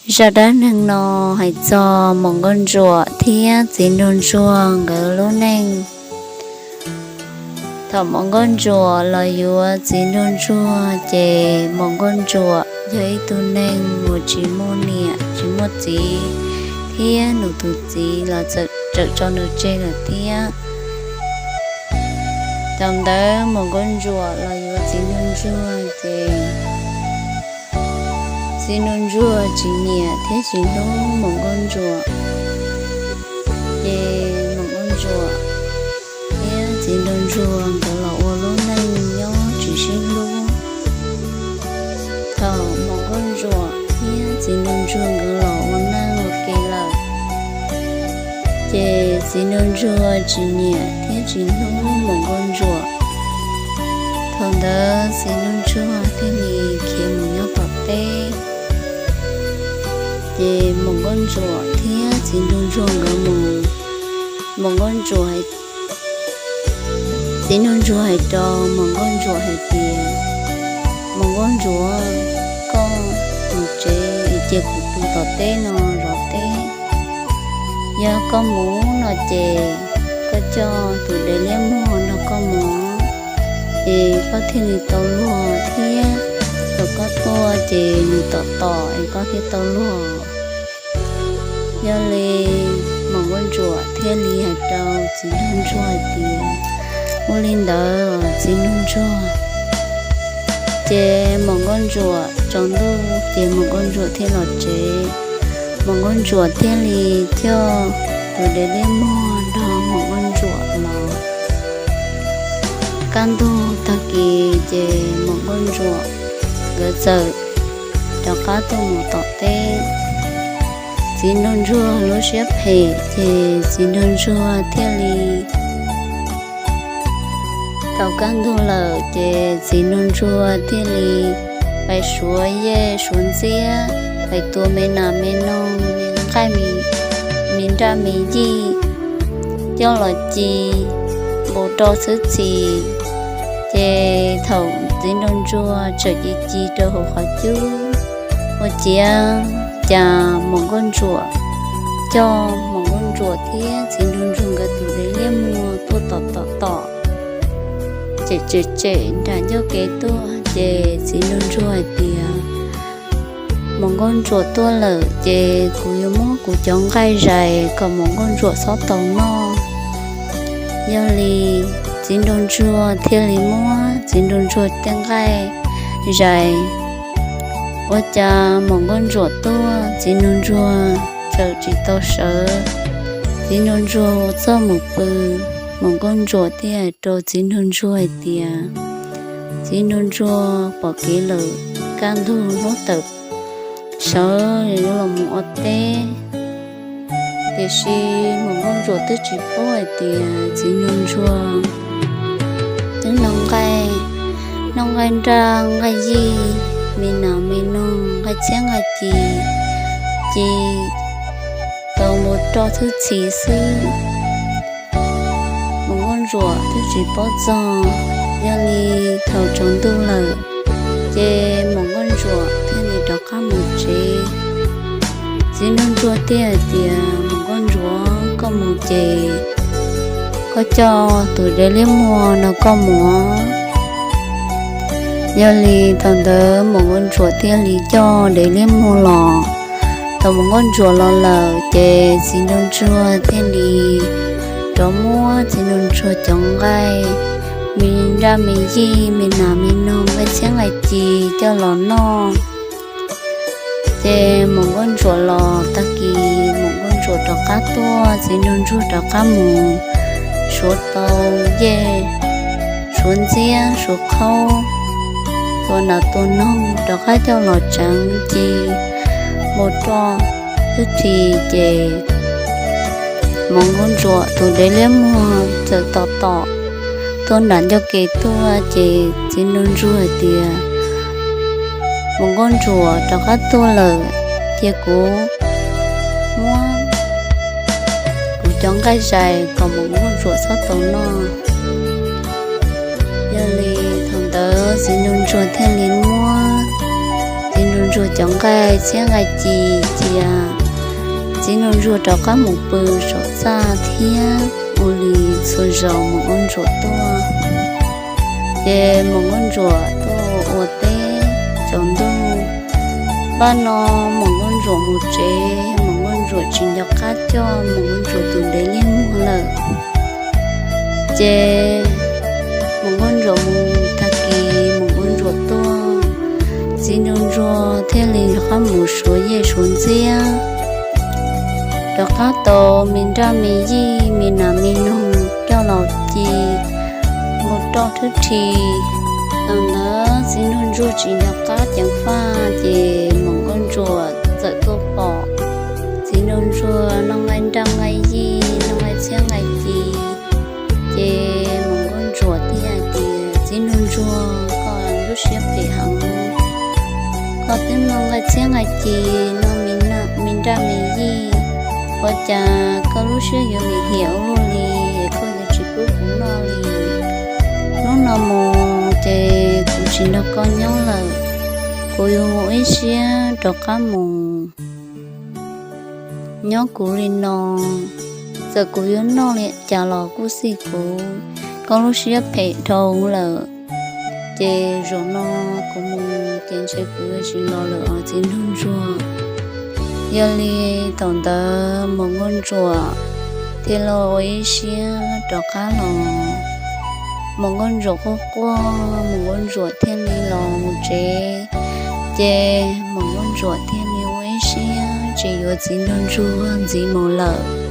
Zaj dab neeg no hais txog Muam Nkauj Ntsuam thiab Txiv Nraug Ntsuag nkawd lub neej. Thaum Muam Nkauj Ntsuam los yuav Txiv Nraug Ntsuag ces Muam Nkauj Ntsuam yog ib tug neeg uas tsis muaj niam tsis muaj txiv, thiab nws tus txiv los txawm tso nws tseg lawm thiab. Thaum ntawd Muam Nkauj Ntsuam los yuav Txiv Nraug Ntsuag ces Txiv Nraug Ntsuag tsis nyiam thiab tsis hlub Muam Nkauj Ntsuam. Ces Muam Nkauj Ntsuam thiab Txiv Nraug Ntsuag nkawd los ua lub neej nyob tsis sib hlub. Thaum Muam Nkauj Ntsuam thiab Txiv Nraug Ntsuag nkawd los ua neej ua ke lawm, ces Txiv Nraug Ntsuag tsis nyiam thiab tsis hlub Muam Nkauj Ntsuam. Thaum ntawd Txiv Nraug Ntsuag thiaj li khiav mus nyob tom teb. Ces Muam Nkauj Ntsuam thiab Txiv Nraug Ntsuag nkawd mus, Muam Nkauj Ntsuam, Txiv Nraug Ntsuag hais rau Muam Nkauj Ntsuam hais tias, Muam Nkauj Ntsuam, koj mus tsev es cia kuv tus tom teb no zov teb. Yog koj mus no ces koj coj tus dev liab muag nrog koj mus, es koj thiaj li tau luag thiab. Thaum koj tuaj ces nws tom tom es koj thiaj tau luag. Yog li Muam Nkauj Ntsuam thiaj li hais rau Txiv Nraug Ntsuag hais tias, Ua li ntawd Txiv Nraug Ntsuag. Ces Muam Nkauj Ntsuam tsaus ntuj ces Muam Nkauj Ntsuam thiaj los tsev. Muam Nkauj Ntsuam thiaj li coj tus dev liab muag nrog Muam Nkauj Ntsuam los. Kaj ntug tag kis ces Muam Nkauj Ntsuam nkawd txawm rov qab tuaj mus tom teb. Txiv Nraug Ntsuag lub siab phem ces Txiv Nraug Ntsuag thiaj li, thaum kaj ntug lawm ces Txiv Nraug Ntsuag thiaj li pais suav yej suav ntxiab, pais tua me nas me noog, me nqaij, me nraj me yij coj los ci npau roj xwb txhis. Ces thaum Txiv Nraug Ntsuag tseem ci ci rau hauv qhov cub, ua ciav cas Muam Nkauj Ntsuam coj Muam Nkauj Ntsuam thiab Txiv Nraug Ntsuag nkawd tus dev liab muag tuaj tom tom tom, tsem tsem tsem nram ncauj kev tuaj ces Txiv Nraug Ntsuag hais tias, Muam Nkauj Ntsuam tuaj lawm ces kuv yuav muab kuv cov nqaij zais kom Muam Nkauj Ntsuam txhob tau noj. Yog li Txiv Nraug Ntsuag thiaj li muab Txiv Nraug Ntsuag tej nqaij zais. Ua cas Muam Nkauj Ntsuam tuaj Txiv Nraug Ntsuag txawm tsis tau sawv. Txiv Nraug Ntsuag ua txuj mus pw, Muam Nkauj Ntsuam thiaj hais rau Txiv Nraug Ntsuag hais tias, Txiv Nraug Ntsuag, pom kev lawm, kaj ntug hnub tawm sawv yuav los mus ua teb. Tiam sis Muam Nkauj Ntsuam twb tsis paub hais tias Txiv Nraug Ntsuag twb noj nqaij, noj nqaij nraj nqaij yij, me nas me noog, nqaij txhiab nqaij ci, ci tau npau roj xwb txhis xwb. Muam Nkauj Ntsuam twb tsis paub txog. Yog li thaum tsaus ntuj lawm, ces Muam Nkauj Ntsuam thiaj li rov qab mus tsev. Txiv Nraug Ntsuag thiaj hais tias, Muam Nkauj Ntsuam, koj mus ces koj coj tus dev liab muag no koj mus. Yog li thaum ntawd Muam Nkauj Ntsuam thiaj li coj dev liab muag los. Thaum Muam Nkauj Ntsuam los lawm ces Txiv Nraug Ntsuag thiaj li rov muab Txiv Nraug Ntsuag cov nqaij, me nraj me yij, me nas me noog, nqaij txhiab nqaij ci coj los noj. Ces Muam Nkauj Ntsuam los tag kis, Muam Nkauj Ntsuam rov qab tuaj, Txiv Nraug Ntsuag rov qab mus suav tau yej, suav ntxiab, suav qhaub, tua nas tua noog rov qab coj los tseev ci npau roj xwb txhis ces Muam Nkauj Ntsuam tus dev liab muag txawm tom tom tuaj nram ncauj kev tuaj ces Txiv Nraug Ntsuag hais tias, Muam Nkauj Ntsuam rov qab tuaj lawm, cia kuv muab kuv cov nqaij zais kom Muam Nkauj Ntsuam txhob tau noj. Yog li thaum ntawd Txiv Nraug Ntsuag thiaj li muab Txiv Nraug Ntsuag cov nqaij txhiab nqaij ci cia, txiv Nraug Ntsuag rov qab mus pw saum txaj thiab ua li txhua zaus Maum Nkauj Ntsuam tuaj. Ces Maum Nkauj Ntsuam tuaj ua teb tsaus ntuj. Paj no Maum Nkauj Ntsuam mus tsev, Maum Nkauj Ntsuam tsis nco qab coj Maum Nkauj Ntsuam tus dev liaj muag lawm. Ces Maum Nkauj Ntsuam mus tag kis Maum Nkauj Ntsuam tuaj, txiv Nraug Ntsuag thiaj li rov qab mus suav yej suav ntxiab, rov qab tau me nraj me yij me nas me noog coj los ci mus roj thwb rhi. Thaum ntawd txiv Nraug Ntsuag tsis nco qab ceev faj ces Maum Nkauj Ntsuam txawm tuaj pom txiv Nraug Ntsuag noj nqaij nraj nqaij yij, noj nqaij txhiab nqaij ci. Ces Maum Nkauj Ntsuam thiaj hais tias, Txiv Nraug Ntsuag, koj lub siab phem heev, koj twb noj nqaij txhiab nqaij ci, noj me nraj me yij, ua cas koj lub siab yuav lim hiam ua luaj li, koj yuav tsis pub kuv noj li? Hnub no mus ces kuv tsis nrog koj nyob lawm, kuv yuav mus ib siab rov qab mus. Nyob kuv li no, txawm kuv yuav noj li cas los kuj xij kuv, koj lub siab phem dhau lawm. Ces zaum no kuv mus ces ntshe kuv yuav tsis los lawm os txiv Nraug Ntsuag. Yog li thaum ntawd Maum Nkauj Ntsuam thiaj li ua ib siab rov qab los. Maum Nkauj Ntsuam quaj quaj, Maum Nkauj Ntsuam thiaj li los mus tsev. Ces Maum Nkauj Ntsuam thiaj li ua ib siab tsis yuav txiv Nraug Ntsuag ntxiv mus lawm.